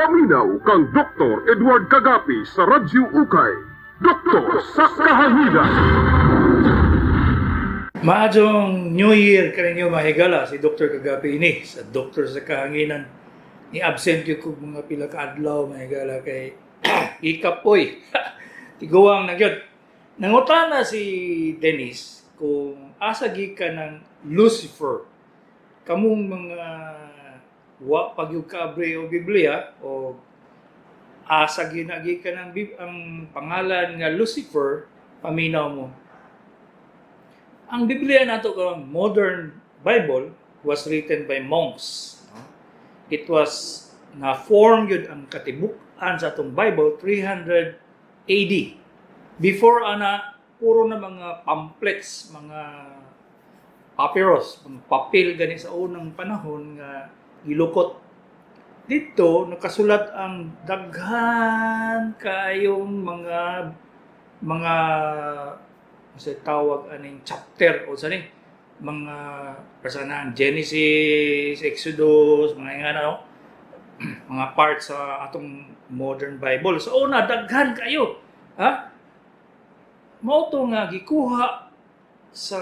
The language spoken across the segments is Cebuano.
Paminaw kang Dr. Edward Kagapi sa Radyo Ukay. Doktor sa Kahanginan. Maayong New Year kaninyo, mga higala. Si Dr. Kagapi ini sa Doktor sa Kahanginan. Ni absent gyud ko mga pila ka adlaw, mga higala, kay ikapoy. Tiguang na gyud. Nangutana si Dennis kung asa gikan ng Lucifer. Kamong mga wa pa gyud kaabre og Biblia o asa gyud na gikan ang pangalan nga Lucifer, paminaw mo. Ang Biblia nato karon, modern Bible, was written by monks. No? It was na form yun ang katibuk-an sa atong Bible 300 AD. Before ana, puro na mga pamphlets, mga papyrus, mga papel gani sa unang panahon nga gilukot. Dito nakasulat ang daghan kayong mga sa tawag aning chapter o sa ni mga personahan, Genesis, Exodus, mga nga no, mga parts sa atong modern Bible. So una, daghan kayo. Ha? Mao to nga gikuha sa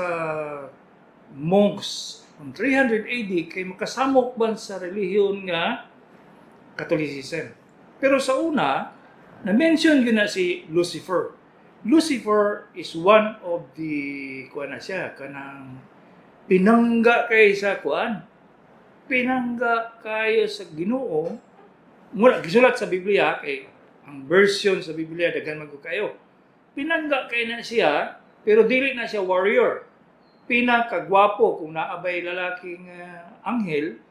monks ang 300 AD kay makasamok ban sa relihiyon nga Catholicism. Pero sa una, na-mention yun na si Lucifer. Lucifer is one of the kuan na siya, kanang pinangga kay sa kuan. Pinangga kayo sa Ginoo. Mura gisulat sa Biblia kay ang version sa Biblia daghan man gud kayo. Pinangga kay na siya, pero dili na siya warrior. Pinakagwapo kung naabay lalaking anghel,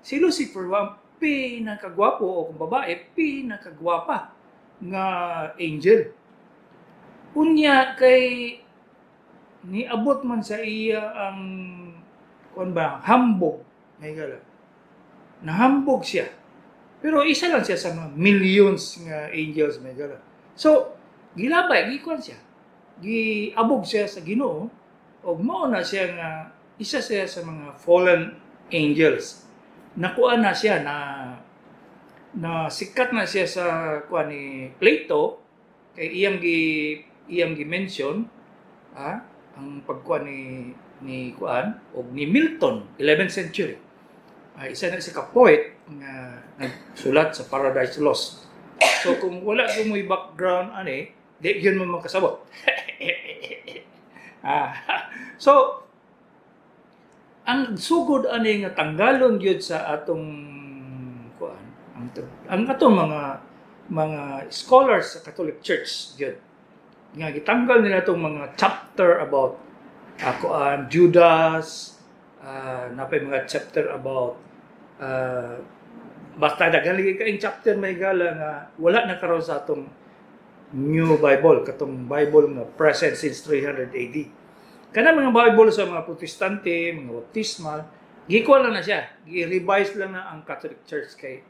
si Lucifer wa ang pinakagwapo, o kung babae, pinakagwapa nga angel. Unya kay niabot man sa iya ang kuan ba, hambog may gala. Nahambog siya. Pero isa lang siya sa mga millions nga angels, may gala. So gilabay, gikuan siya. Giabog siya sa Ginoo og mao na siya nga isa siya sa mga fallen angels. Nakuha na siya na na sikat na siya sa kuan ni Plato kay iyang gi-mention ang pagkuan ni kuan og ni Milton, 11th century. Ay, isa na siya ka poet nga nagsulat sa Paradise Lost. So kung wala ko mo'y background ani, di yun mo makasabot. So ang sugod ani nga tanggalon gyud sa atong kuan, ang atong mga scholars sa Catholic Church gyud nga gitanggal nila itong mga chapter about kuan, Judas, napay mga chapter about basta daghan lagi kaayong chapter, may gala, nga wala na karon sa atong New Bible, katong Bible nga present since 300 AD. Kana mga Bible sa mga Protestante, mga Baptismal, gikuha lang na siya, gi-revise lang na ang Catholic Church kay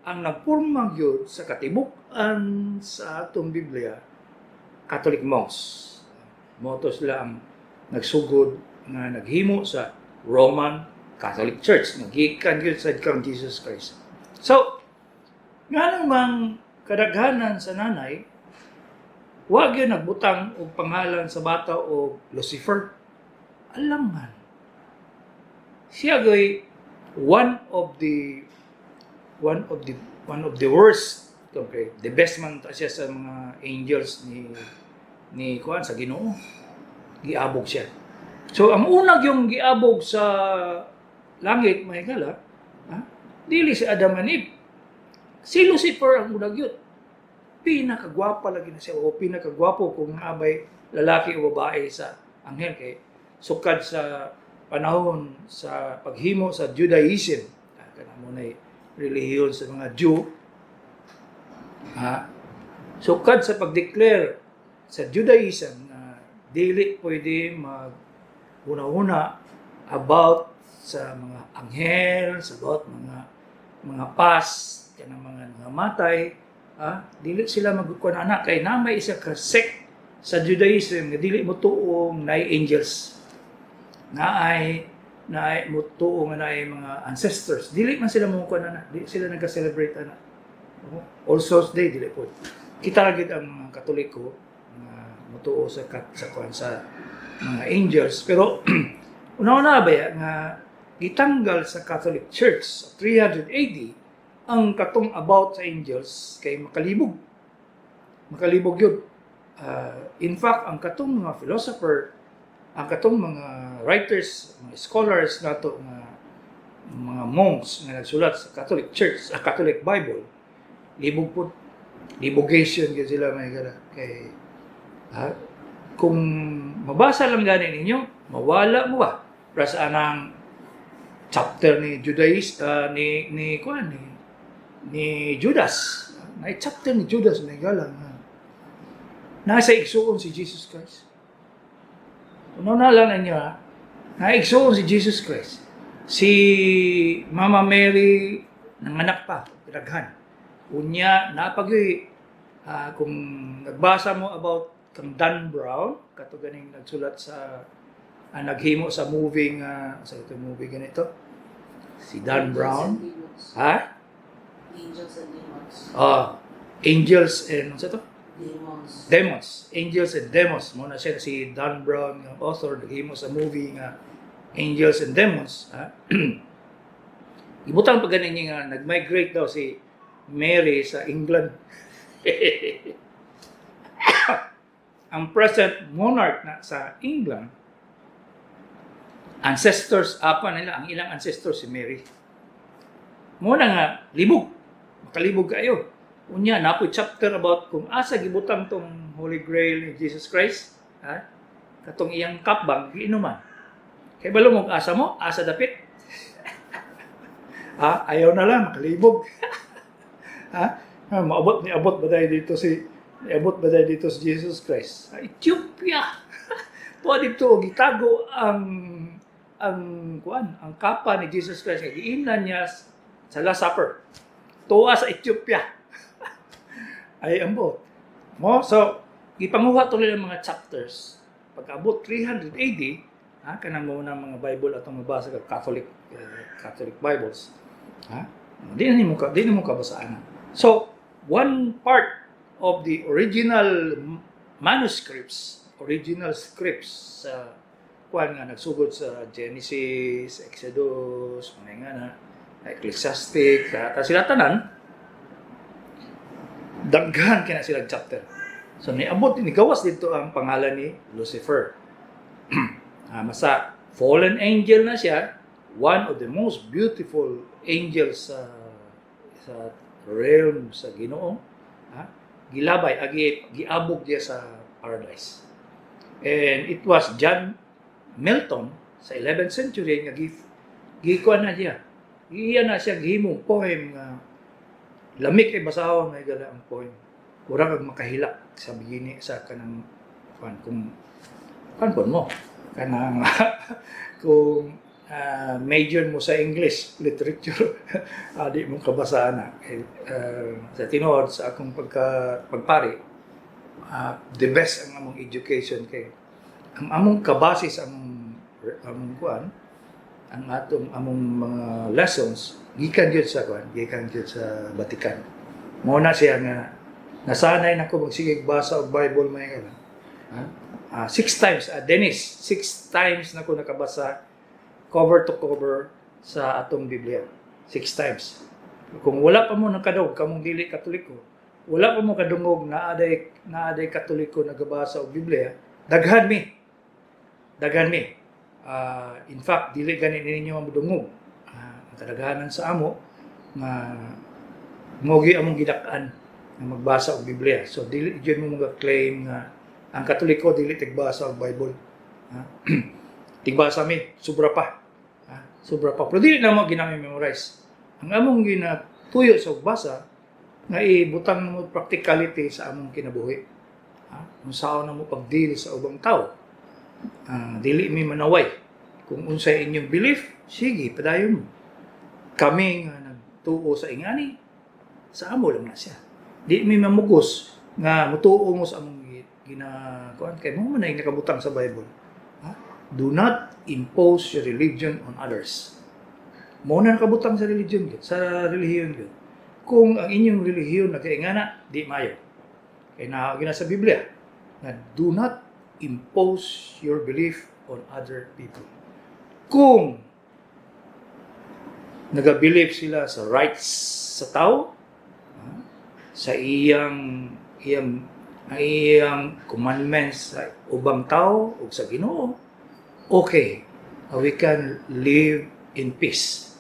ang nagporma gyud sa katibuk-an sa atong Biblia, Catholic monks. Mao to sila ang nagsugod nga naghimo sa Roman Catholic Church nga gikan gyud sa kang Jesus Christ. So, nga namang kadaghanan sa nanay, wa gyud nagbutang og pangalan sa bata og Lucifer. Alangan. Siya gyud one of the worst, okay, the best man ta siya sa mga angels ni kuan sa Ginoo. Giabog siya. So ang unag yung giabog sa langit, mga higala, ha? Dili si Adam and Eve. Si Lucifer ang unag yun. Pinakagwapa lagi na siya o pinakagwapo kung abay lalaki o babae sa anghel kay sukad sa panahon sa paghimo sa Judaism, kana mo na relihiyon sa mga Jew, ha, sukad sa pag-declare sa Judaism na dili pwede mag una-una about sa mga anghel, sa about mga past kanang mga nangamatay, dili sila magkuan anak kay na may isa ka sect sa Judaism nga dili mo tuong naay angels, naay mo tuo nga naay mga ancestors. Dili man sila mo kuan ana, dili sila nagka-celebrate ana. All Souls Day dili po. Kita ra gid ang mga Katoliko nga motuo sa kuan, sa mga angels, pero una-una ba ya nga gitanggal sa Catholic Church sa 300 AD ang katong about sa angels kay makalibog. Makalibog yun. In fact, ang katong mga philosopher, ang katong mga writers, mga scholars nato nga mga monks nga nagsulat sa Catholic Church, sa Catholic Bible, libog po, libogation gyud sila, may gara kay ha, kung mabasa lang gani ninyo, mawala mo ba? Para sa anang chapter ni Judaist, ni ni kuan ni ni Judas. Na chapter ni Judas, may gala nga nasa igsuon si Jesus Christ. Una na lang ninyo ha. Naigsuon si Jesus Christ. Si Mama Mary nanganak pa, daghan. Unya napagyoy kung nagbasa mo about kang Dan Brown, kato ganing nagsulat sa naghimo sa movie nga sa ito movie ganito. Si Dan Angels Brown. and Demons. Ha? Angels and Demons. Ah, Angels and ano sa to? Demons. Demons. Angels and Demons. Mo na siya si Dan Brown nga author naghimo sa movie nga Angels and Demons. Ha? Ibutang pa ganin niya nga nag-migrate daw si Mary sa England. Ang present monarch na sa England, ancestors apa nila, ang ilang ancestors si Mary. Mo na nga libog, makalibog kayo. Unya napoy chapter about kung asa gibutang tong Holy Grail ni Jesus Christ, ha? Katong iyang cup bang giinuman. Kay balo mo asa mo, asa dapit. Ha, ayaw na lang makalibog. Ha? Ah, maabot ni abot ba dahil dito si niabot ba dahil dito si Jesus Christ? Sa Ethiopia. Tuwa dito gitago ang kuan, ang kapa ni Jesus Christ kay giingnan niya sa Last Supper. Tuwa sa Ethiopia. Ay ambot. Mo so gipanguha tuloy ang mga chapters. Pag-abot 300 AD, ha, kanang mo na mga Bible atong mabasa ka Catholic Catholic Bibles. Ha? Di na mo kabasaan. So, one part of the original manuscripts, original scripts sa kuan nga nagsugod sa Genesis, Exodus, mga nga na, Ecclesiastic, ta sila tanan, daghan kina sila chapter. So niabot ni gawas dito ang pangalan ni Lucifer. Masa fallen angel na siya, one of the most beautiful angels sa realm sa Ginoo. Ha? Gilabay agi giabog diya sa paradise. And it was John Milton sa 11th century nga gi gikuan na siya. Iya na siya gihimong poem nga lamik kay basahon, may gala ang poem. Kurang kag makahilak sa bigini sa kanang kuan kung kuan pud mo kanang kung major mo sa English literature, di mo kabasaan na. Eh, sa tinuod sa akong pagpari, the best ang among education kay ang among kabase sa among kuan, ang atong among mga lessons gikan gyud sa kuan, gikan gyud sa Vatican. Mo na siya nga nasanay na ko magsigig basa og Bible, may nga ha? Six times, Dennis, six times na ko nakabasa cover to cover sa atong Biblia, six times. Kung wala pa mo nakadungog, kamong dili Katoliko, wala pa mo kadungog na aday Katoliko nagabasa og Biblia, daghan mi, daghan mi. In fact, dili gani ninyo madungog. Ang kadaghanan sa amo nga mogi among gidak-an nga magbasa og Biblia. So dili gyud mo mga claim nga ang Katoliko dili tigbasa og Bible. Ha? Tigbasa mi, sobra pa. Ha? Sobra pa. Pero dili na mo ginami memorize. Ang among ginatuyo sa basa nga ibutang mo practicality sa among kinabuhi. Ha? Unsaon na mo pagdeal sa ubang tao. Dili mi manaway. Kung unsay inyong belief, sige, padayon mo. Kami nga nagtuo sa ingani, sa amo lang na siya. Di mi mamugos nga mutuo mo sa among gina kuan kay mo man ay nakabutang sa Bible. Ha? Do not impose your religion on others. Mo na nakabutang sa religion gyud, sa relihiyon gyud. Kung ang inyong relihiyon nagaingana, di mayo. Kay naa na sa Biblia na do not impose your belief on other people. Kung nagabilib sila sa rights sa tao, sa iyang iyang ang iyang commandments sa ubang tao ug sa Ginoo, okay, we can live in peace.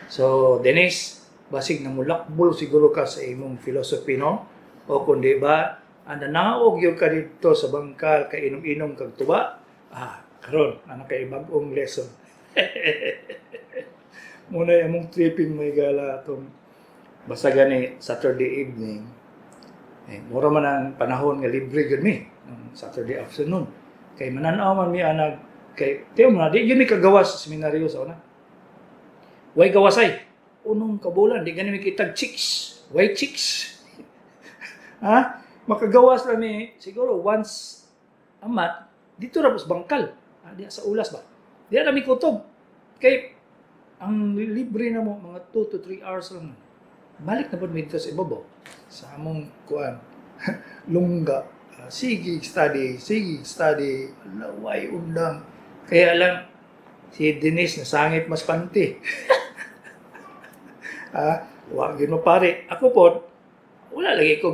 So, Dennis, basig namulakbol siguro ka sa imong philosophy, no? O kundi ba, ang nanaog gyud ka dito sa bangkal kay inom-inom kag tuba, karon ana kay bag-ong lesson. Muna among tripping, may gala, atong basta gani Saturday evening eh, mura man ang panahon nga libre gyud mi ng Saturday afternoon kay mananaw man mi anag kay tiyo mo na di gyud mi kagawas sa seminaryo sa una. Way gawasay unong kabulan, di gani mi kitag chicks, way chicks, ha. Makagawas lang mi siguro once a month dito ra sa bangkal, diya sa ulas ba, diya na mi kutob kay ang libre na mo mga 2 to 3 hours lang. Balik na pud mi dito sa ibabaw sa among kuan, lungga. Ah, sige study, sige study, laway undang. Kaya lang si Denise nasangit mas panty, wa gyud mo pare. Ako pod wala lagi ko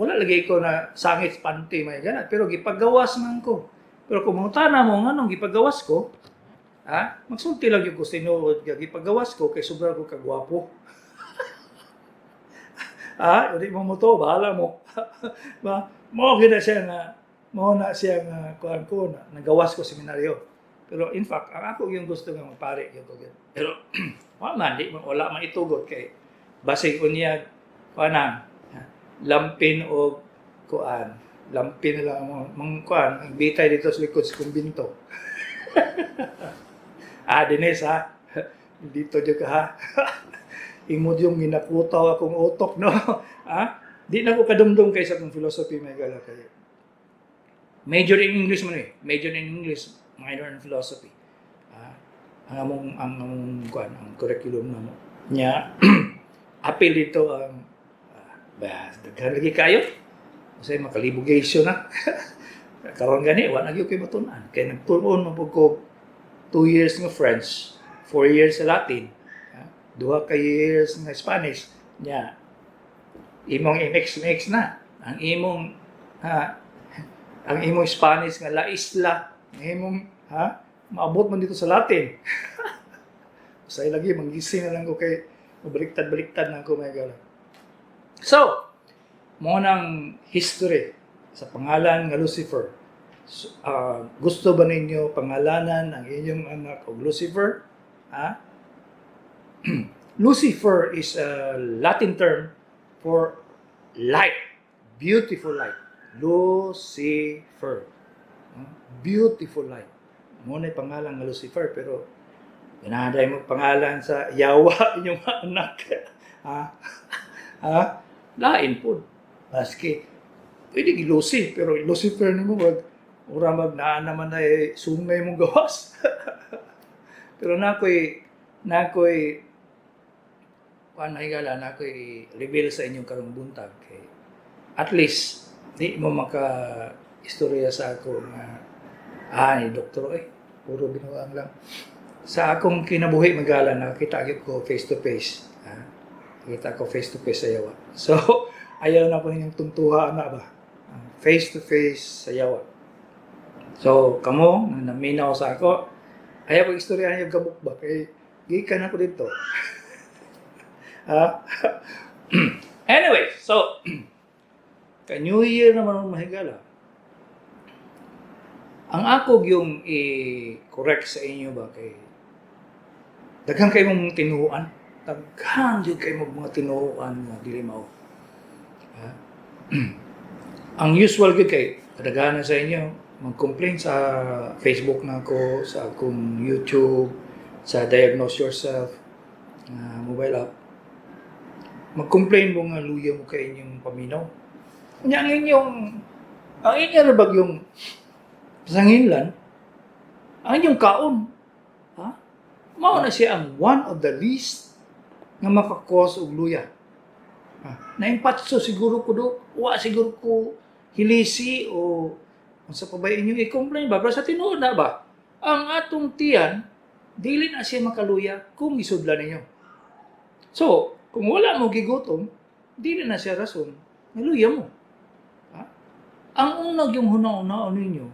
wala lagi ko na sangit sa panty, may ganat, pero gipagawas man ko. Pero kung mangutana mo nganong gipagawas ko, magsulti lang gyud ko tinuod nga gipagawas ko kay sobra ko kagwapo. Udi mo mo to, bahala mo. Ba, mo gyud na siya nga mao na siya nga kuan ko na nagawas ko seminaryo. Pero in fact, ang ako yung gusto nga magpare gyud ko gyud. Pero wa man di man wala man itugot kay basig unya kuan na lampin o kuan, lampin na lang mo mang kuan ang bitay dito sa likod sa kumbinto. Dennis, ha. Dito jud ka, ha. Imo yung ginakutaw akong utok, no? Di na ko kadumdum kay sa akong philosophy, may gala, kay major in English man eh. Major in English, minor in philosophy. Ang among kuan, ang curriculum na mo. Nya apil dito ang ba daghan lagi kayo. Kasi makalibugation na. Karon gani wa na gyud koy matun-an kay nagtun-on man pud ko 2 years nga French, 4 years sa Latin, 2 ka years nga Spanish. Nya imong i-mix-mix na ang imong, ha, ang imong Spanish nga la isla, ang imong, ha, maabot man dito sa Latin. Sa lagi manggising na lang ko kay baliktad-baliktad na ako, may gala. So, mo nang history sa pangalan nga Lucifer. So, gusto ba ninyo pangalanan ang inyong anak og Lucifer? Ha? Lucifer is a Latin term for light, beautiful light. Lucifer. Beautiful light. Mo na pangalan nga Lucifer, pero ganahan mo pangalan sa yawa inyong anak. Ha? Ha? Lain po. Maski pwede gi Lucy, pero Lucifer nimo wag ura mag naa naman na eh, sungay mong gawas. Pero nakoy kuan, mahigala, nakoy reveal sa inyong karong buntag kay at least di mo maka istorya sa ako nga ni doktor eh puro binuang lang. Sa akong kinabuhi, magala, nakakita gyud ko face to face, ha? Nakita ko face to face sa yawa. So ayaw na ko ninyong tuntuha na ba. Ang face to face sa yawa. So kamo nga naminaw sa ako, ayaw ko istorya yung gabok ba kay gikan ako dito, ha. Anyway, so kay New Year naman ang mahigala. Ang ako yung i-correct sa inyo ba kay daghan kay mong tinuoan. Daghan jud kay mong mga tinuoan nga dili mao. Ha? Ang usual gyud kay kadaghanan sa inyo mag-complain sa Facebook na ako, sa akong YouTube, sa Diagnose Yourself na mobile app. Mag-complain mo nga luya mo kay inyong paminaw. Nya ang inyo ra bag yung sanginlan, ang inyong kaon. Ha? Mao na siya ang one of the least nga makakos og luya. Ah, naimpatso siguro ko do, wa siguro ko hilisi o unsa pa ba inyong i-complain ba? Pero sa tinuod na ba, ang atong tiyan, dili na siya makaluya kung isudlan ninyo. So, kung wala mo gigutom, dili na siya rason, naluya mo. Ha? Ang unag yung huna-unaon ninyo,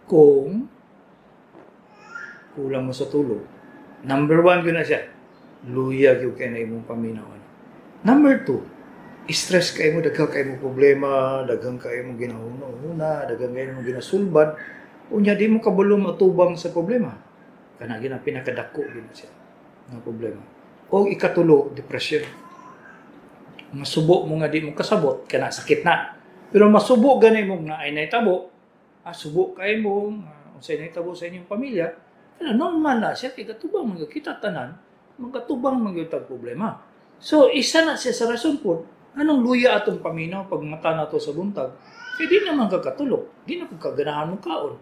kung kulang mo sa tulog, number one yun na siya, luya gyud kay na imong paminawan. Number two, stress kay mo, daghang kay mo problema, daghang kay mo ginahuna-huna, daghang kay mo ginasulbad, unya di mo kabalo matubang sa problema. Kana gyud ang pinakadako gyud na siya nga problema. O ikatulo, depression. Masubo mo nga di mo kasabot, kana sakit na. Pero masubo gani mo nga ay nahitabo, subo kay mo, nga unsay nahitabo sa inyong pamilya, kana normal na siya kay katubang man gyud kita tanan, magkatubang man gyud tag problema. So isa na siya sa rason po, anong luya atong paminaw pag mata nato sa buntag, kay di naman ka katulog, di na pud ka ganahan mo kaon.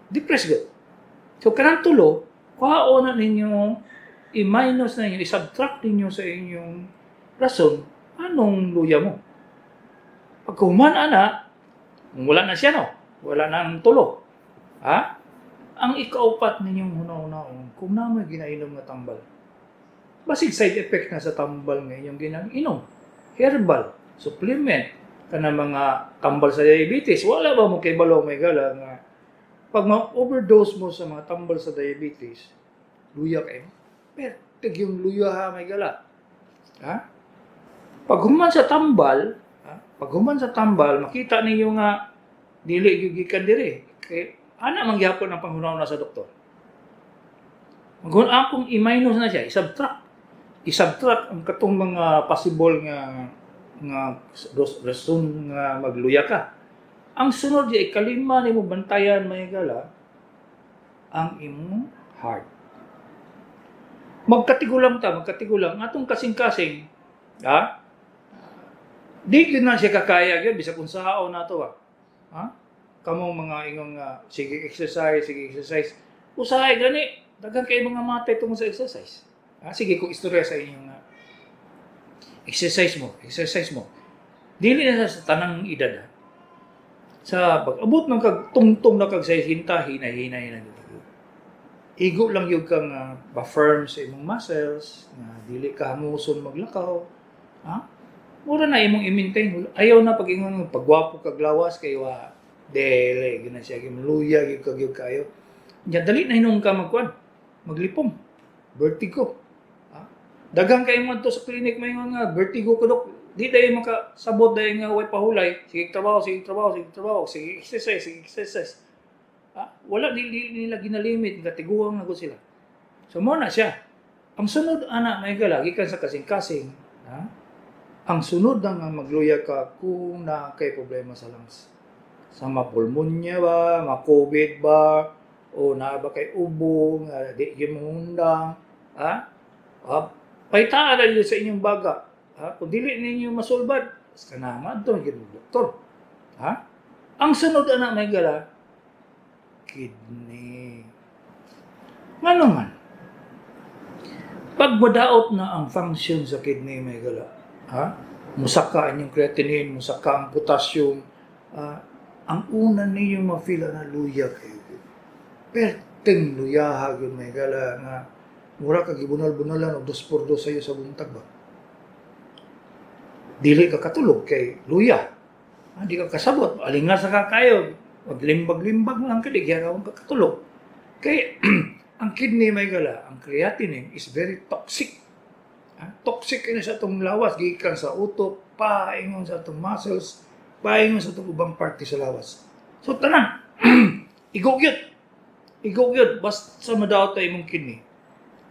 Depressed gyud. So kanang tulo, kuhaon na ninyo, i-minus na ninyo, i-subtract ninyo sa inyong rason, anong luya mo. Pag human ana, kung wala na siya no, wala na ang tulo. Ha? Ang ikaupat ninyong huna-hunaon, kung na may ginainom nga tambal. Basig side effect na sa tambal nga inyong ginainom. Herbal, supplement, kana mga tambal sa diabetes, wala ba mo kay balo may gala nga pag ma-overdose mo sa mga tambal sa diabetes, luya kayo. Pertig yung luya ha, may gala. Ha? Pag human sa tambal, ha? Pag human sa tambal, makita ninyo nga dili gyud gikan diri. Kay ana man gyapon ang panghuna sa doktor. Magun akong i-minus na siya, i-subtract. I-subtract ang katong mga possible nga nga rason nga magluya ka. Ang sunod di ikalima nimo bantayan may gala ang imong heart. Magkatigulang ta, magkatigulang atong kasing-kasing, ha? Di gyud na siya kakaya gyud bisag unsaon nato ba. Ha? Kamong mga ingong sige exercise, sige exercise. Usahay gani, daghan kay mga matay tungod sa exercise. Ha? Sige kung istorya sa inyong exercise mo, exercise mo. Dili na sa tanang edad ha. Sa pag-abot ng kag tungtong na kag sa hinta, hinay-hinay na gyud. Igo lang gyud kang ba-firm sa imong muscles, nga dili ka hamuson maglakaw. Ha? Mura na imong i-maintain. Ayaw na pag ingon pagwapo kag lawas kay wa dili gyud na siya luya gyud ka gyud kayo. Nya dali na hinuon ka magkuan, maglipong. Vertigo. Ha? Daghang kay mo adto sa clinic may nga vertigo ko dok. Di dahil makasabot dahil nga way pahulay. Sige trabaho, sige trabaho, sige trabaho, sige exercise, sige exercise. Ha? Wala di nila ginalimit nga tiguang na ko sila. So mo na siya. Ang sunod ana may gala gikan sa kasing-kasing, ha? Ang sunod na nga magluya ka kung na kay problema sa lungs. Sa ma-pulmonya ba, ma-COVID ba, o naa ba kay ubo, nga di gyud mo hundang, ha? Ha? Paitaan na yun sa inyong baga. Ha? Kung dili ninyo masulbad, kanama adto gyud mo doktor. Ha? Ang sunod ana may gala, kidney. Ngano man? Pag madaot na ang function sa kidney may gala, ha? Musaka ang inyong creatinine, musaka ang potassium, ang una ninyo ma-feel na luya kayo. Perteng luyaha gyud may gala nga mura ka gibunal-bunalan og dos por dos sayo sa buntag ba. Dili ka katulog kay luya. Ah, di ka kasabot, alingas ka kayo, maglimbag-limbag lang ka, di ka katulog. Kay ang kidney may gala, ang creatinine is very toxic. Ah, toxic kini sa atong lawas, gikan sa utok, paingon sa atong muscles, paingon sa atong ubang parte sa lawas. So tanan, igo gyud. Igo gyud basta madaot ta imong kidney.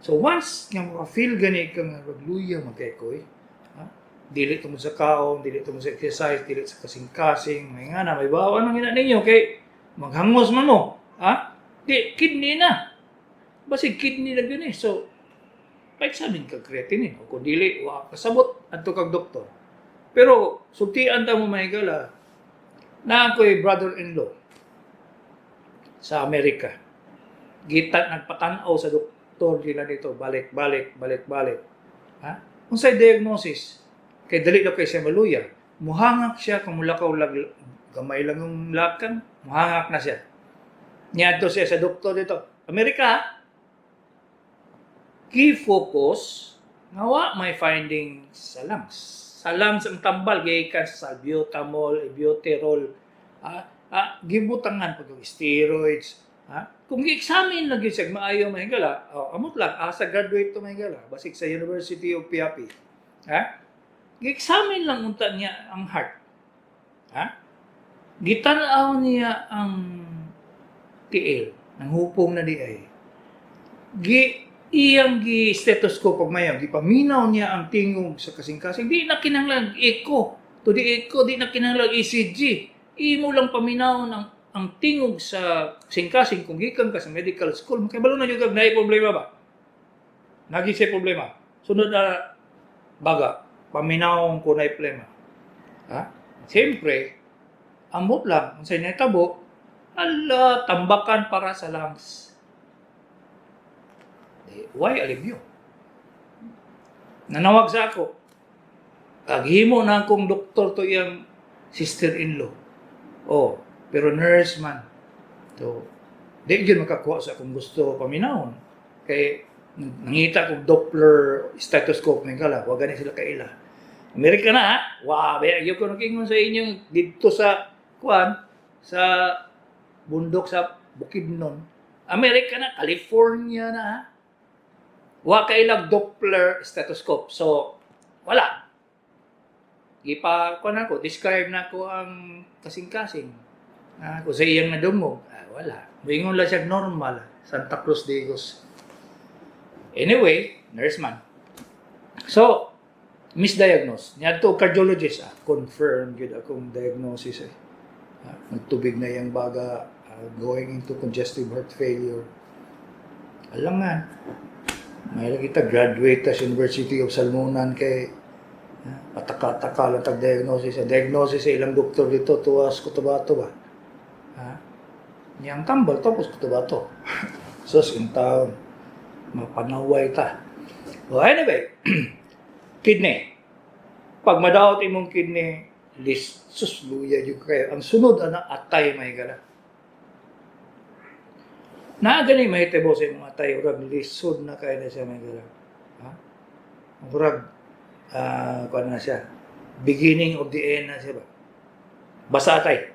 So once nga maka-feel gani ka nga magluya magkekoy, ha? Dili tungod sa kaon, dili tungod sa exercise, dili sa kasing-kasing, may nga na, may bawa nang ina ninyo kay maghangos man mo, ha? Di kidney na. Basig kidney lang yun eh. So, pa-examine ka creatinine. O kung dili, wa kasabot, adto kag doktor. Pero, sultian ta mo mahigala, na ako'y brother-in-law sa Amerika. Gita nagpatanaw sa doktor nila dito, balik, balik, balik, balik. Ha? Unsay diagnosis? Kay dali daw kay siya maluya. Muhangak siya kung mulakaw lag gamay lang yung lakang, muhangak na siya. Niadto siya sa doktor dito. Amerika, key focus nga wa may finding sa lungs. Sa lungs ang tambal gikan sa salbutamol, albuterol, gibutangan pag steroids, ha? Kung gi-examine lagi siya maayo mahigala, oh, amot lang asa graduate to mahigala, basig sa University of Piapi. Ha? Gi-examine lang unta niya ang heart. Ha? Gitan-aw niya ang tiil, nang hupong na di ay. Gi iyang gi stethoscope pag mayo, gipaminaw niya ang tingog sa kasing-kasing. Di na kinahanglan echo. To di echo, di na kinahanglan ECG. Imo lang paminaw ang tingog sa kasing-kasing kung gikan ka sa medical school, makibalo na jud kag naay problema ba? Nagi siya problema. Sunod na baga, paminaw ko na problema. Ha? Siyempre, amot lang, kung sa inetabo, ala, tambakan para sa lungs. Di, why alibyo? Nanawag sa ako. Aghimo na akong doktor to iyang sister-in-law. Oh, pero nurse man. So, di yun makakuha sa akong gusto paminawon. Kay nangita kong Doppler stethoscope may kala, wa gani sila kaila. Amerika na ha. Wow, ba ko nakingon sa inyong didto sa kuan sa bundok sa Bukidnon. Amerika na, California na ha. Wa kailag Doppler stethoscope. So, wala. Gipa ko na ko, describe na ko ang kasing-kasing. Kung sa iyang nadungog, wala. Moingon lang siya normal. Santa Cruz de Digos. Anyway, nurse man. So, misdiagnose. Niadto og cardiologist, confirm gyud akong diagnosis eh. Nagtubig na iyang baga, going into congestive heart failure. Alangan. May lagi ta graduate ta sa University of Salmonan kay pataka-taka lang tag diagnosis. Ang diagnosis sa ilang doktor dito tuwas Cotabato ba? Ha? Niyang tambal tapos Cotabato. Sus in town. Mapanaway ta. Well, anyway, kidney. Pag madaot imong kidney, list, sus, luya jud kayo. Ang sunod, ana, atay may gala. Naa gani mahitabo sa imong atay, urag lisod na kay na siya may gala. Ha? Urag, kuan na siya, beginning of the end na siya ba? Basta atay.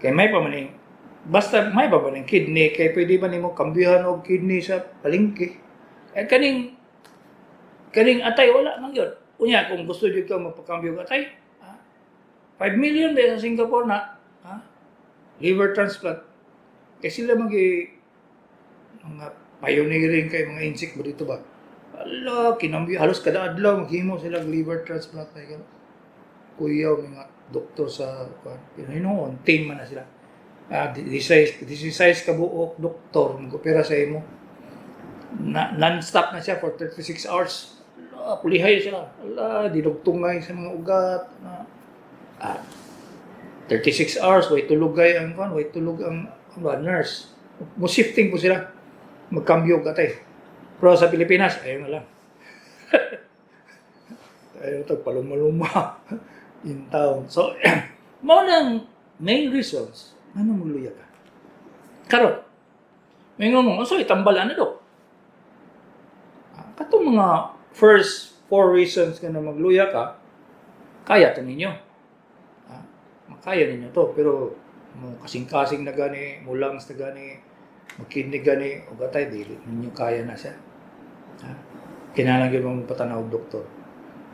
Kay may pa man ning- basta may pa man ning kidney, kay pwede ba nimo kambyuhan og kidney sa palengke. Eh, kaning atay wala man gyud. Unya kung gusto jud ka magpakambyo og atay, ha? 5 million ba sa Singapore na, ha? Liver transplant. Kay sila magi mga pioneering kay mga insect ba dito ba? Ala, kinambyo halos kada adlaw maghimo sila og liver transplant na gano'n. Kuyaw mga doktor sa kuan. Pero hinuon, team man na sila. 16 16 ka buok doktor mag-opera sa imo. Na, non-stop na siya for 36 hours. Ala, pulihay sila. Ala, dinugtungay sa mga ugat. Na, 36 hours, way tulugay ang kuan, way tulog ang ba, nurse. Mo shifting po sila. Magkambyo og atay. Pero sa Pilipinas, ayun na lang. Ayun ito, paluma-luma in town. So, mao nang main reasons, ano magluya ka? Karon, may mo, so itambalan na do. Katong mga first four reasons nga na magluya ka, kaya to ninyo. Makaya ninyo to, pero mo kasing-kasing na gani, mo lungs na gani, mo kidney gani, o atay, dili ninyo kaya na siya. Ha? Kinahanglan gyud mo magpatanaw og doktor.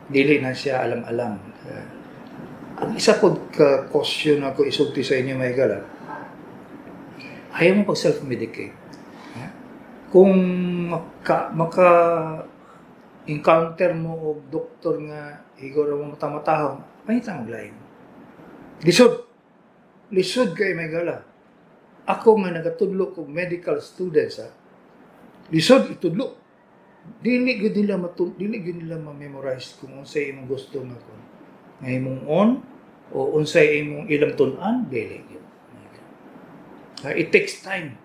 Dili na siya alam-alam. Ang isa pod ka caution ako isulti sa inyo may gala. Ayaw mo pag self-medicate. Ha? Kung maka encounter mo og doktor nga igor mo mata-matahong, pangita mo lain. Lisod. Lisod kay may gala. Ako nga nagatudlo kog medical students ha. Lisod itudlo. Dili gyud nila ma-memorize kung unsay imong gusto nga kon. Nga imong on o unsay imong ilang tun-an, dili gyud. It takes time.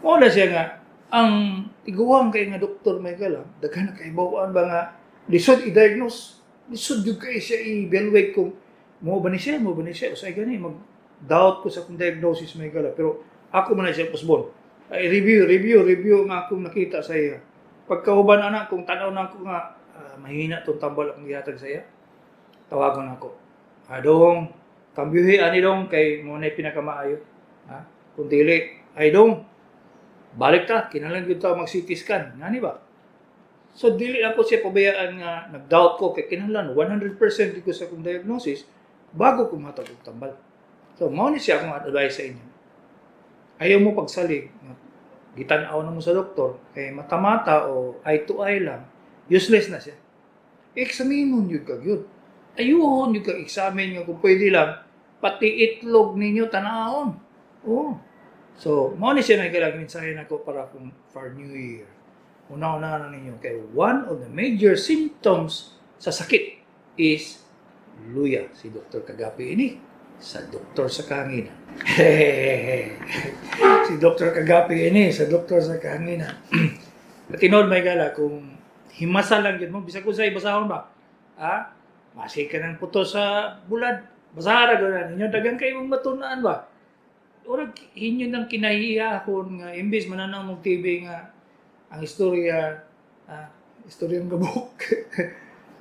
Mao na siya nga ang tiguang kay nga doktor may gala, daghan na kaibaw-an ba nga lisod i-diagnose. Lisod gyud kay siya i-evaluate kung mo ba ni siya, mo ba ni siya. Usay gani mag doubt ko sa akong diagnosis, may gala. Pero ako man na siya pusbon. Ay, review, review, review nga akong nakita sa iya. Pagkauban ana, kung tanaw na ako nga mahina tong tambal akong gihatag sa iya, tawagon ako. Ah, dong, kambyuhi ani dong kay mo na pinakamaayo. Ha? Kung dili, ay dong, balik ta, kinahanglan gyud ta mag CT scan. Ngani ba? So dili ako siya pabayaan nga nag-doubt ko kay kinahanglan 100% di ko sa akong diagnosis bago ko matag og tambal. So mao ni siya akong advice sa inyo. Ayaw mo pagsalig nga gitan-aw na mo sa doktor kay mata-mata o eye to eye lang, useless na siya. Examine mo yun ka gyud. Ayuhon yun ka examine nga kung pwede lang pati itlog ninyo tanahon. Oo. So, mao ni siya may kailangan mensahe nako para kung for New Year. Una-una na ninyo kay one of the major symptoms sa sakit is luya. Si Dr. Kagapi ini sa Doktor sa Kahanginan. Si Dr. Kagapi ini sa Doktor sa Kahanginan. Tinuod, may gala, kung himasa lang yun mo, bisag kung sa basahon ba? Ha? Masi ka ng puto sa bulad. Basahara gano'n ninyo, dagan kayo mong matunaan ba? Urag inyo nang kinahiyahon nga imbes mananaw mong TV nga ang istorya, istorya ng gabok.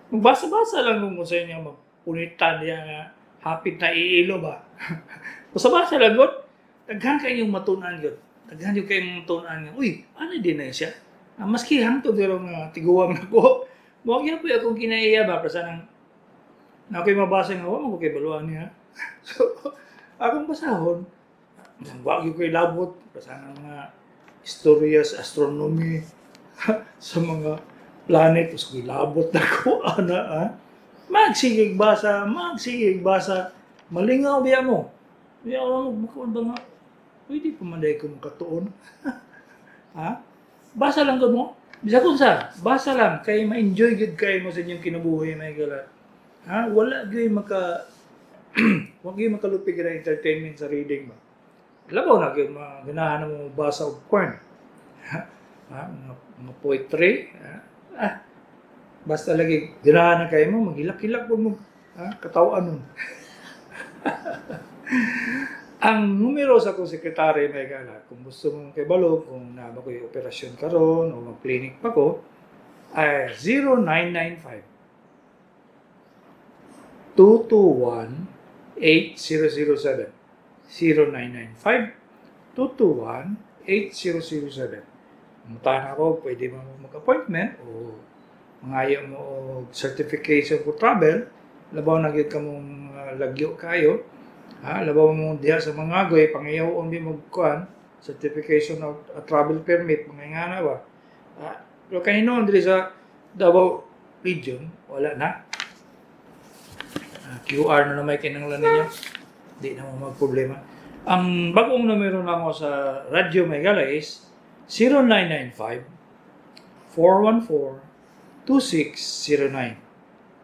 Magbasa-basa lang kung sa inyo magpunitan niya nga hapit na iilo ba. Basa-basa lang gud. Daghan kayong matunan gud. Daghan yung kayong matunan nga. Uy, ano din na siya? Maski hangtod pero nga tiguang nako. Mo gyud akong kinaiya ba para nang na ako'y mabasa nga wa man ko kay baluan niya. So akong basahon, wa gyud ko'y labot basta nga mga istorya sa astronomy, sa mga planet, us ko'y labot na ko ana ah. Magsigig basa, magsigig basa, malingaw biya mo. Biya mo mukuan ba nga pwede pa man dahil ko makatuon. Ha? Basa lang gud mo. Bisa kung sa, basa lang kay ma-enjoy gud kay mo sa inyong kinabuhi, may gala. Ha? Wala gyud maka wa gyud makalupig na entertainment sa reading ba. Labaw na gyud mga ganahan mo basa og porn. Ha? Ha? Mga poetry. Ha? Ah, basta lagi ganahan na kayo mo, maghilak-hilak po mo. Ha? Katawan nun. Ang numero sa akong sekretary, may gala, kung gusto mong kay balog, kung naa ba ko'y operasyon karon o mag-clinic pa ko, ay 0995 221 8007. 0995 221 8007. Mutahan ako, pwede mo mag-appointment o mangayo mo og certification for travel, labaw na gyud ka mong lagyo kayo. Ha, labaw mo diha sa mga agoy, pangayaw bi mo kuan, certification of a travel permit, mga ingana ba. Ha, pero kanino diri sa Davao Region, wala na. QR na naman kinanglan ninyo. Di na mo magproblema. Ang bagong numero na mo sa Radyo Megala is 0995 414 2609.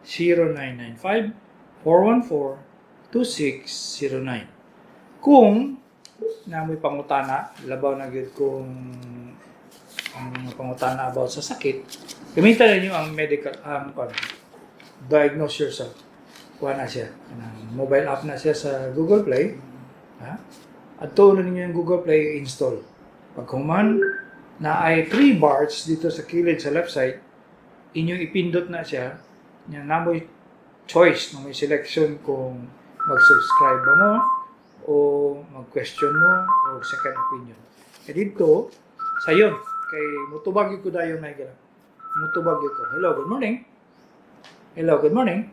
0995 414 2609. Kung namoy pangutana, labaw na gyud kung ang mga pangutana about sa sakit, gamitan ninyo ang medical ang kuan, diagnose yourself. Kuha na siya. Kanang mobile app na siya sa Google Play. Ha? Adto na ninyo yung Google Play install. Pag human na ay three bars dito sa kilid sa left side, inyong ipindot na siya. Nya namoy choice, na may selection kung mag-subscribe ba mo o mag-question mo o second opinion. Kaya dito, sayon, kay mutubag yun ko dayon na gala. Mutubag yun ko. Hello, good morning. Hello, good morning.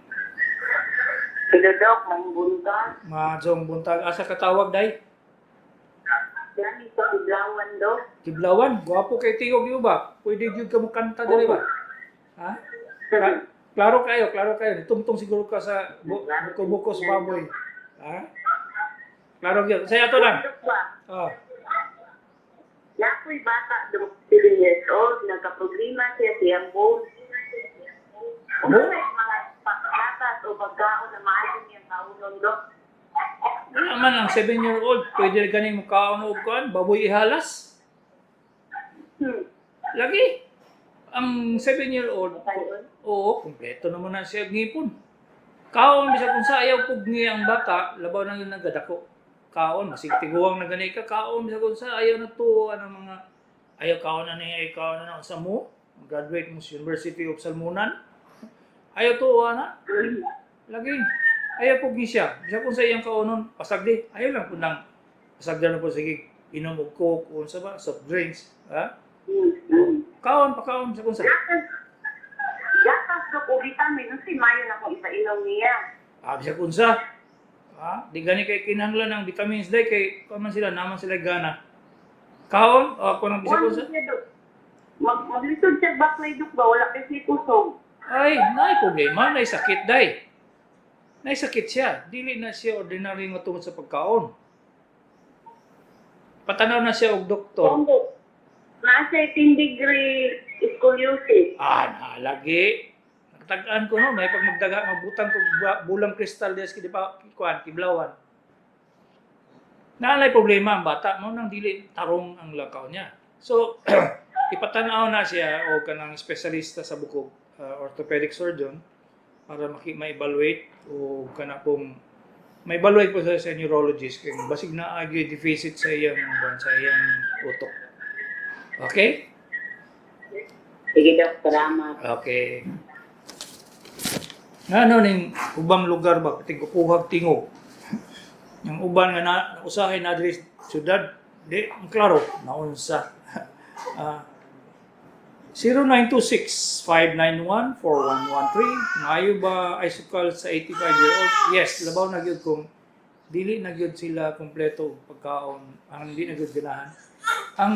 Hello, Doc. May buntag. Maadtong buntag. Asa katawag, day? Yan, sa Iblawan, Doc. Kiblawan, gwapo kay tingog niyo ba? Pwede gyud ka mo kanta diri ba? Ha? Klaro kayo, klaro kayo. Tungtong siguro ka sa buko-buko sa baboy. Ha? Klaro gyud. Saya to lang. Doc ba? Oh. Nakoy bata, Doc, 7 years old. Nagka-problema siya siyang bone. Ano Bone? na yung mga pagkatas o pagkaon na maayo niyang kaunon, Doc? Wala man ang 7-year-old, pwede ganing mukaon og kuan, baboy ihalas. Lagi. Ang 7-year-old, Kaon? oo, kumpleto naman na siya og ngipon. Kaon bisag kung sa ayaw pugni ang bata, labaw nang yun nagadako. Kaon, masig tiguang na gani ka, kaon bisag kung sa ayaw natuo ang mga ayaw kaon na niya, ayaw kaon na sa mo. Graduate mo sa University of Salmonan. Ayaw tuwa na. Lagi. Ayaw pugni siya. Bisag kung sa iyang kaonon, pasagdi. Ayaw lang po nang pasagdi na po sige inom og coke o unsa ba, soft drinks, ha? Kaon pakaon bisag kung sa. Gatas, gatas dok o vitamin, si mayo na kung ipainom niya. Ah, bisag unsa. Ha? Di gani kay kinahanglan ng vitamins day kay kuan man sila naman sila gana. Kaon o ako nang bisag Kuan unsa. siya, Dok. Maglisod siya baklay dok ba wala kay siya kusog. Ay, naay problema, naay sakit day. Naay sakit siya. Dili na siya ordinary nga tungod sa pagkaon. Patanaw na siya og doktor. Kung nasa 18 degree scoliosis. Ah, nalagi. Nakatag-an ko no, may pag magdaga magbutang ko bulang kristal des kidi pa kuan kiblawan. Naalay problema ang bata mo nang dili tarong ang lakaw niya. So ipatanaw na siya o kanang espesyalista sa bukog, orthopedic surgeon para maki ma-evaluate o kana pong ma-evaluate po sa neurologist kay basig na agi deficit sa iyang kuwan, sa iyang utok. Okay? Sige dok, salamat. Okay. Ngano ning ubang lugar ba pati kukuhag tingog. Yung uban nga na usahay na diri sa syudad, di ang klaro naunsa. Ah, 0926-591-4113. Maayo ba ay sukal sa 85-year-old? Yes, labaw na gyud kung dili na gyud sila kompleto og pagkaon, ang di na gyud ganahan. Ang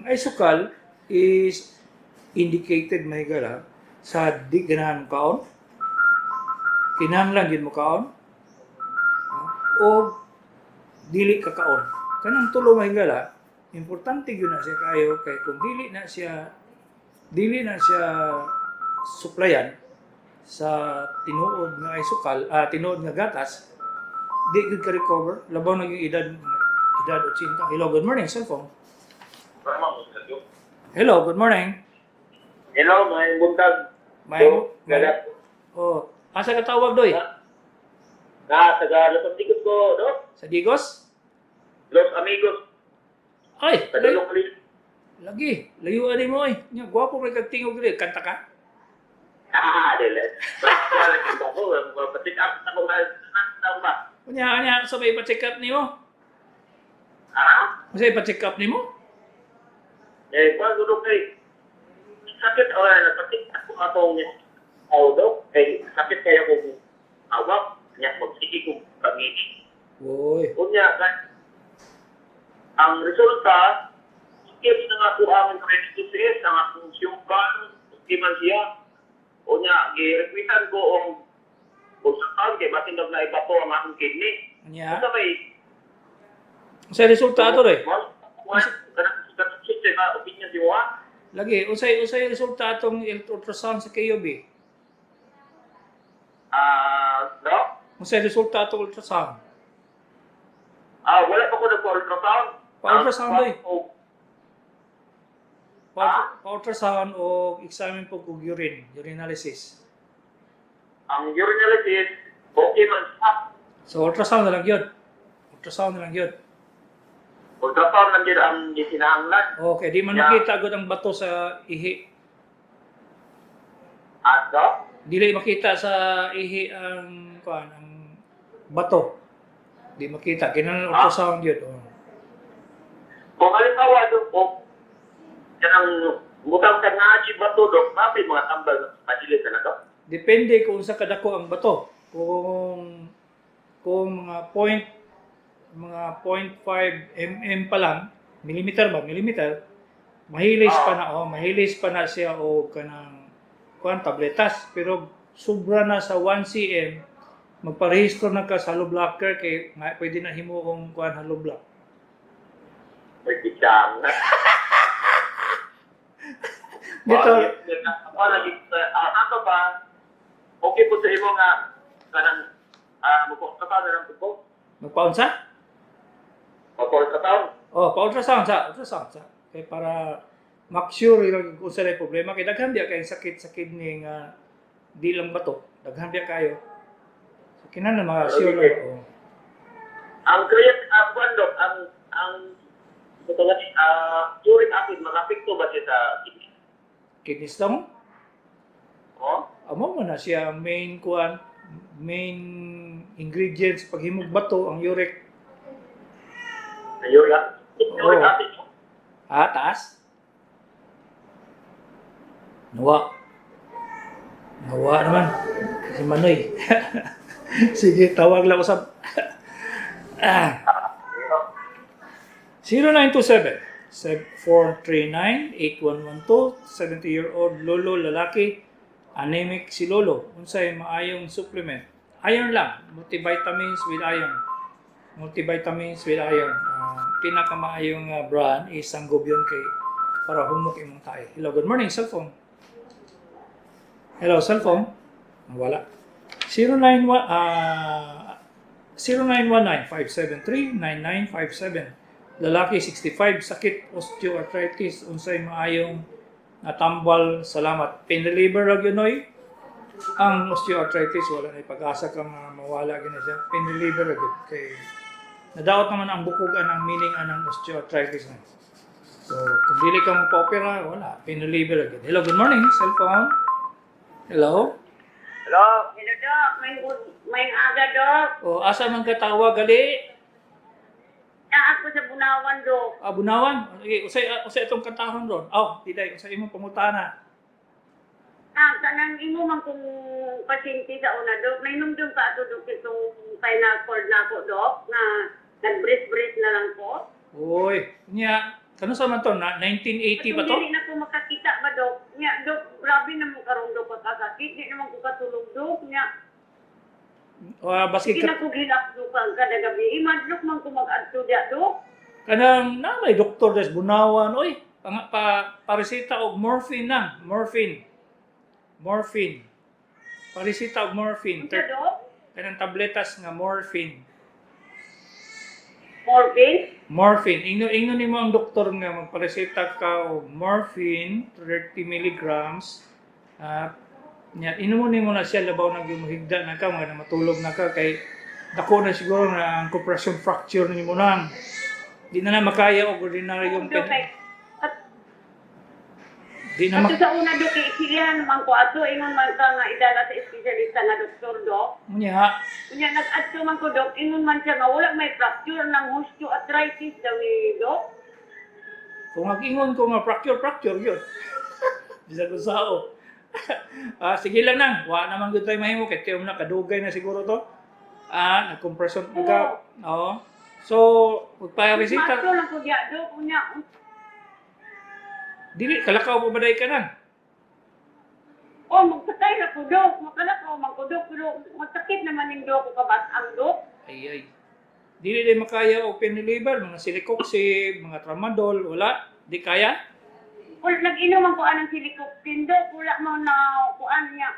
isukal is indicated mahigala sa di ganahan mo kaon. Kinahanglan gyud mo kaon. Ah, o dili ka kaon. Kanang tulo mahigala, importante gyud na siya kaayo kay kung dili na siya suplayan sa tinuod nga isukal, tinuod nga gatas, di gyud ka recover. Labaw na yung edad 80. Hello, good morning, cellphone. Hello, good morning. Hello, may buntag. May, So, may, Gagat. oh, asa ka tawag doy? Na, taga Los Amigos ko, no? Sa Digos? Los Amigos, Ay, sa Dulong Lis. lagi, layuan mo ay. Nya gwapo may kag tingog diri, kanta ka. Ah, dili. Wala kita ko, patik up na ko na ba? Unya, unya, sa may pa-check up nimo. Ha? Unsa ipa-check up nimo? Eh, kuan gulo kay sakit o na patik ako atong auto kay sakit kayo kung awak nya magsige ko pangiti. Woy. Unya kay ang resulta skip na nga ko ang credit to CS ang akong siyukan di man siya. Unya gi-requestan ko og ultrasound kay basin daw na ibato ang akong kidney. Unya. Unsa may Unsa resulta ato doy? Kanang opinion si Wa. Lagi, unsay resulta atong ultrasound sa KUB? Ah, no? Unsay resulta atong ultrasound? Ah, wala pa ko nagpa-ultrasound. Pa-ultrasound, Ang- eh. Pa-ultrasound o examine po og urine, urinalysis. Ang urinalysis, okay man siya. So ultrasound na lang yun. Ultrasound na lang yun. Ultrasound lang yun ang gisinahanglan. Okay, di man Yeah. makita agad ang bato sa ihi. At no? Dili makita sa ihi ang kuan ang bato. Di makita kinahanglan ultrasound yun. Oh. Kung halimbawa doon po, yan ang butang ka na bato dok, mapay mga tambal na madili sa na to. Depende kung sa kadako ang bato. Kung mga 0.5 mm pa lang, millimeter ba? Millimeter. Mahilis pa na oh, mahilis pa na siya og kanang kuan tabletas pero sobra na sa 1 cm magparehistro na ka sa hollow blocker kay nga, pwede na himuong kuan hollow block. Pwede siyang. Dito, Ato ba, okay po sa imo nga, kanang, magpa-ultrasound na lang po. magpaunsa? Magpa-ultrasound. Oh, pa-ultrasound sa, ultrasound sa. Kay para Make sure lang kung unsa problema kay daghan biya kay sakit sa kidney nga di lang bato, daghan biya kayo. So kinahanglan mga sure lang, oh. Ang create ang kuan, Dok, ang ito nga, uric acid makapekto ba siya sa kidney? Kidney stone? Oh? Amo man na siya ang main kuan, main ingredients paghimog bato ang uric. Ang uric acid. Uric Oo. acid, no? Ah, taas? Nawa. Nawa naman. Si Manoy. Sige, tawag lang usab. Ah. 0927 439 8112, 70-year-old lolo lalaki, anemic si lolo. Unsay maayong supplement? Iron lang, multivitamins with iron. Multivitamins with iron. Ah, pinakamaayong brand is Sangobion kay para humok imong tae. Hello, good morning, cellphone. Hello, cellphone. Wala. 091 0919-573-9957. Lalaki 65, sakit osteoarthritis, unsay maayong natambal, salamat. Pain reliever ra gyud, noy. Ang osteoarthritis, wala na pag-asa ka nga mawala gyud na siya. Pain reliever ra gyud kay nadaot naman ang bukog anang meaning anang osteoarthritis na. So, kung dili ka magpa-opera, wala. Pain reliever ra gyud. Hello, good morning, cellphone. Hello. Hello? Hello, Dok. May aga, Dok. O, asa man ka tawa gali? Naa ako sa Bunawan, Dok. Ah, Bunawan. Okay, usay itong kantahon ron. Oh, diday, usay imong pangutana. Ah, kanang imo man kung pasyente sa una, Dok. Nainumdum ka ato, Dok, itong spinal cord na ako, Dok, na nag-breath-breath na lang ko. Uy, nya, kano sa man to? Na, 1980 ba Atong to? dili na ko makakita ba, Dok? Nya, Dok, grabe na mo karong, Dok, pagkasakit. Di naman ko katulog, Dok. Nya, Baski sige ka, na ko gilak, Dok, ang kada gabi. Imadlok man ko mag-adto diya, Dok. Kanang na may doktor des Bunawan. Uy, pang, pa, paresita og morphine na, morphine. Morphine. Paresita og morphine. Unsa, Dok? Kanang tabletas nga morphine. Morphine? Morphine. Ingno ingno nimo ang doktor nga magpareseta ka og morphine 30 milligrams. Ah, nya inumo nimo na siya labaw na gyud mohigda na ka, mga na matulog na ka kay dako na siguro na ang compression fracture nimo nang. Di na na makaya og ordinaryong Dok, kay, at di na ato mak sa una, Dok, kay isilihan man ko ato, ingon man ka nga idala sa espesyalista nga doktor, Dok. Nya. Unya nag-adto man ko, Dok, ingon man siya nga wala may fracture ng osteoarthritis daw ni Dok. Kung mag-ingon ko nga fracture, fracture yun. Bisag sao. Ah, sige lang nang, wa naman gud tay mahimo kay tiyom na kadugay na siguro to. Ah, nag-compression ka. Oo. So, magpa-resita. Mato lang ko diya, Dok. Unya, Dili kalakaw pa ba day ka nang? oh, magsakay na ko, Dok. Makalakaw man ko, Dok. Pero masakit naman yung Dok ko kabat-ang, Dok. Ay ay. Dili day makaya og pain reliever, mga celecoxib, mga tramadol, wala. Di kaya? Wala, nag-inom man ko anang silikoptin, Dok. Wala man na kuan niya.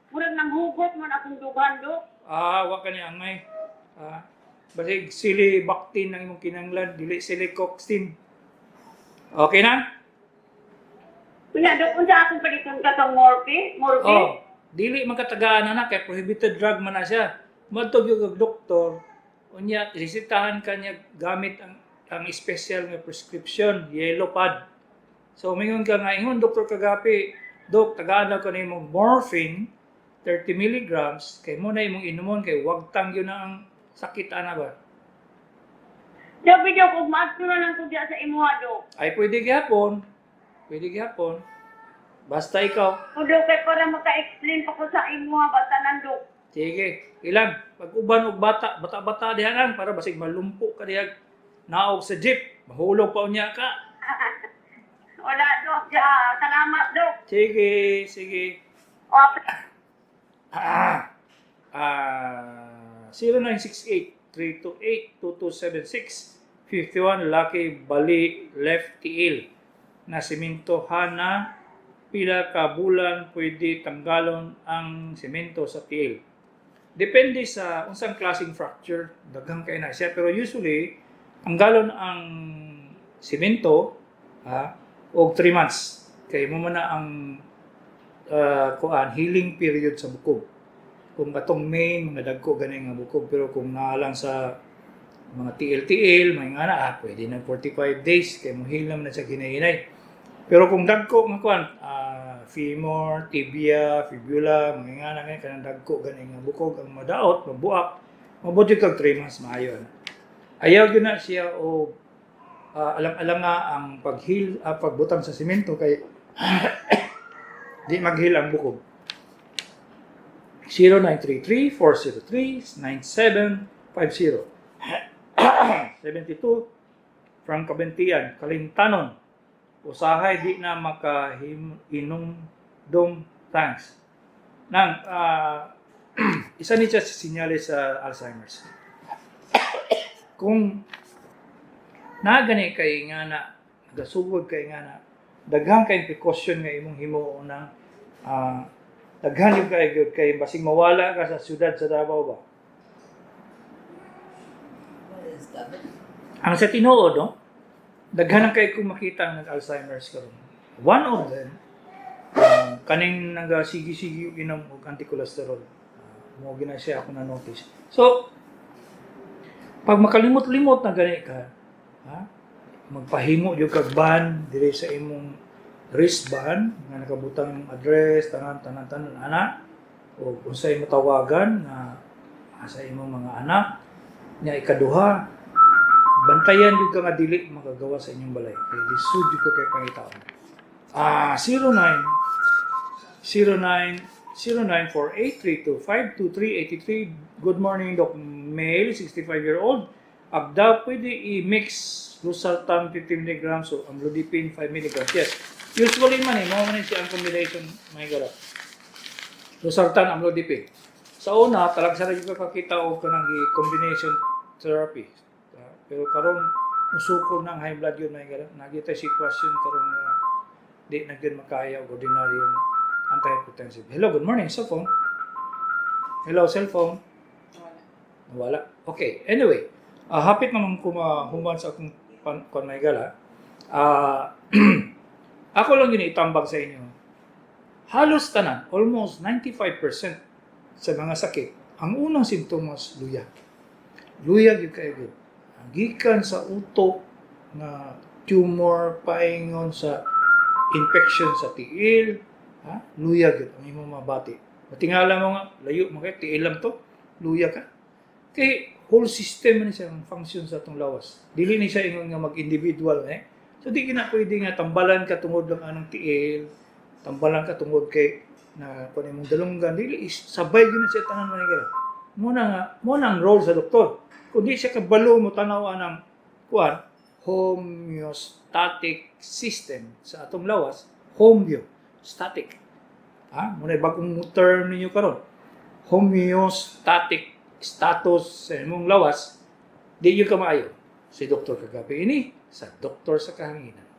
Murag nang hugot man akong dughan, Dok. Ah, wa ka ni angay. Ah, basig silibactin ang imong kinanglan, dili celecoxib. Okay na? Unya, Dok, unsa akong paliton ka tong morphine? Morphine? Oh, dili man katagaan na kay prohibited drug man na siya. Madto gyud og doktor, unya resetahan ka niya gamit ang special nga prescription, yellow pad. So mingon ka nga ingon Doktor Kagapi, "Dok, tagaan lang ko nimo morphine 30 milligrams kay mo na imong inumon kay wagtang gyud na ang sakit ana ba." Sabi, Dok, ug maadto na lang ko diya sa imuha, Dok. Ay pwede gihapon. Pwede gihapon. Basta ikaw. O, Dok, kay para maka-explain pa ko sa imuha ba tanan, Dok. Sige, ilan? Pag uban og bata, bata-bata diha lang para basig malumpo ka diha naog sa jeep, mahulog pa unya ka. Wala, Dok. Ja, salamat, Dok. Sige, sige. O, Ah. Ah, 0968-328-2276. 51 Lucky Bali left tiil na simento hana, pila ka bulan pwede tanggalon ang semento sa tiil? Depende sa unsang klaseng fracture, daghang kay na siya, pero usually tanggalon ang semento, ha. Og 3 months. Kay mao man na ang kuan, healing period sa bukog. Kung atong main mga dagko gani nga bukog, pero kung naa lang sa mga TL-TL, may nga na, pwede na 45 days kay mo heal naman na siya hinay-hinay. Pero kung dagko nga kuan, femur, tibia, fibula, mga nga na kanang dagko gani nga bukog ang madaot, mabuak, mabuti kag 3 months maayo na. Ayaw gyud na siya og alang-alang nga ang pag-heal, pagbutang sa simento kay di mag-heal ang bukog. 0933-403-9750. 72 from Cabentian, Kalintanon. Usahay di na makahinom dong, thanks. Nang isa ni siya sa sinyales sa Alzheimer's. Kung nagani kay nga na nagasugod kay nga na, daghan kay precaution nga imong himuon na daghan yung kay gyud kay basig mawala ka sa syudad sa Davao ba. What is that? Ang sa tinuod, no? Daghan ang kay kung makita ang nag-Alzheimer's karon. One of them, kaning nagasigi-sige yung inom og anti-cholesterol. Mo gina siya ako na notice. So, pag makalimot-limot na gani ka, ha? Magpahimo yung kag band dire sa imong wristband nga nakabutang imong address, tanan tanan tanan ana, o unsay matawagan nga sa imong mga anak nya. Ikaduha, bantayan jud ka nga dili makagawa sa inyong balay kay lisod jud ka kay pangitaon. 09 09 0948325283. Good morning, Doc. Male, 65-year-old. Abda, pwede i-mix losartan 50 mg o amlodipine 5 mg? Yes. Usually man eh, mao man siya ang combination, may gara. Losartan, amlodipine. Sa una, talagsa ra jud ka kakita og kanang combination therapy. Pero karon musukol ng high blood yun, may gara. Nagyta sitwasyon karon nga di na gyud makaya og ordinaryong antihypertensive. Hello, good morning, cellphone. Hello, cellphone. Wala. Wala. Okay, anyway, hapit naman ko mahuman sa akong kon may gala. Ako lang yun itambag sa inyo. Halos tanan, almost 95% sa mga sakit, ang unang sintomas, luya. Luya gyud kayo gyud. Gikan sa utok nga tumor, paingon sa infection sa tiil, ha? Luya gyud ang imong mabati. Matingala mo nga, layo mo kay tiil lang to, luya ka. Kay whole system ni siya ang function sa atong lawas. Dili ni siya ingon nga mag-individual eh. So di gina pwede nga tambalan ka tungod lang anong tiil, tambalan ka tungod kay na kung imong dalunggan, dili is sabay gyud na siya tanan man ni. Muna nga, mo na ang role sa doktor. Kung di siya kabalo mo tanaw anang kuan, homeostatic system sa atong lawas, homeostatic. Ha? Muna bagong term ninyo karon. Homeostatic status sa imong lawas, di yun ka maayo. Si Dr. Kagabi ini sa Doktor sa Kahanginan.